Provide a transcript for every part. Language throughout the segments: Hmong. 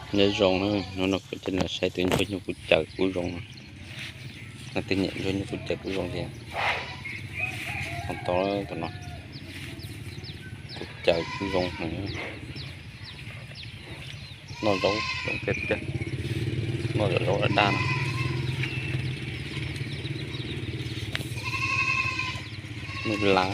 Nyob zoo na, hnub no kuv coj nej saib tus ntsuag nyuj kub caws kub zoo no. Leej twg nyiam ntsuag nyuj kub caws kub zoo tiag, ntau tus no, kub caws kub zoo heev. Noj zaub zoo tiag tiag, noj zaub daj daj no. Nyuj lab.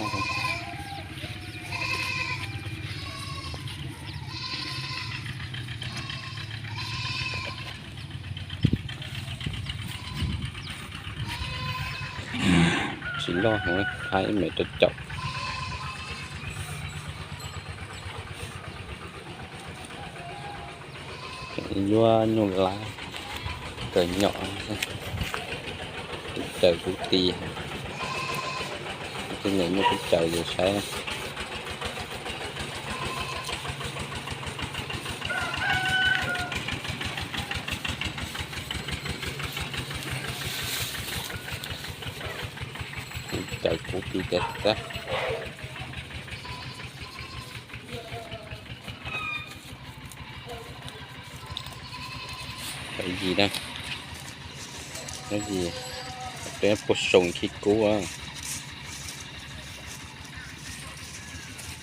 Tsis loj heev, hab ib mev rau caum. Yuav nyuj lab, kawg nyom, kub caws kub ti. Leej twg nyiam nyuj kub caws ces saib. Kub caws kub ti tiag tiag. Cov yim na, cov yim, peb puag saum khib kub.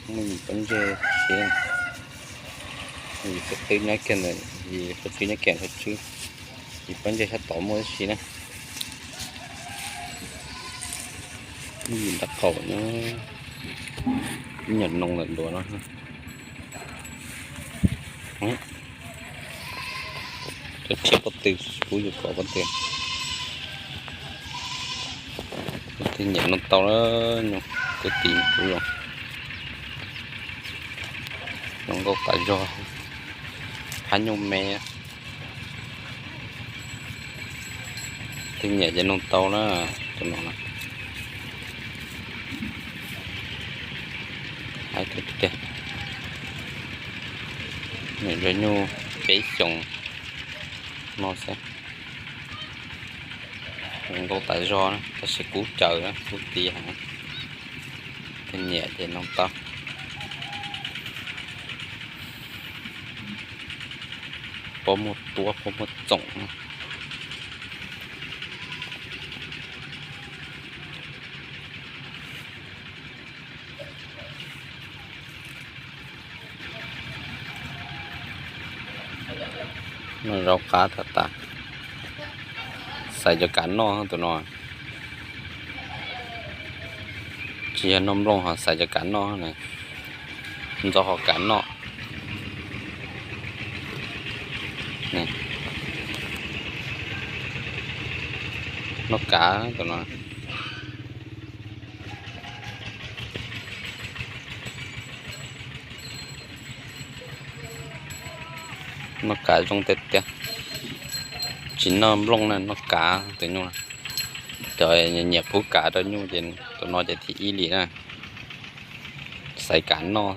Muaj yim pob ntseg siab, yim txawj qwb nyob kiag ntawm, yim qhov tswb nyob kiag qhov tswb, yim pob ntseg sab tod muaj ib si na. Muaj yim nram qaum nyob, ib nyuag noo lawm ntuav no. Cov rhiab pob tw, kuv yuav kov pob tw. Leej twg nyiam no tau na, nyuj kub ti kub zoo, zoo nkauj tas zog, hab nyuj me. Leej twg nyiam ces no tau na, tus no na. Hab tiag tiag. Nyuam ntsuag nyuj peb xyoos no xwb. Zoo nkauj tas zog na, tab sis kub caws na, kub ti heev. Leej twg nyiam ces no tau. Pob muag tuab, pob muag txoom na. Noj zaub qab tag tas. Xaiv cov kav noj tus no. Tsis yog noj nplooj ho xaiv cov kav noj na. Ntxov ho kav noj. Noj kav tus no. Noj kav zoo tiag tiag. Tsis noj nplooj na, noj kav tus nyuj. Cov nyiam pub kav rau nyuj ces tus no ces thib ib li na. Xaiv kav noj.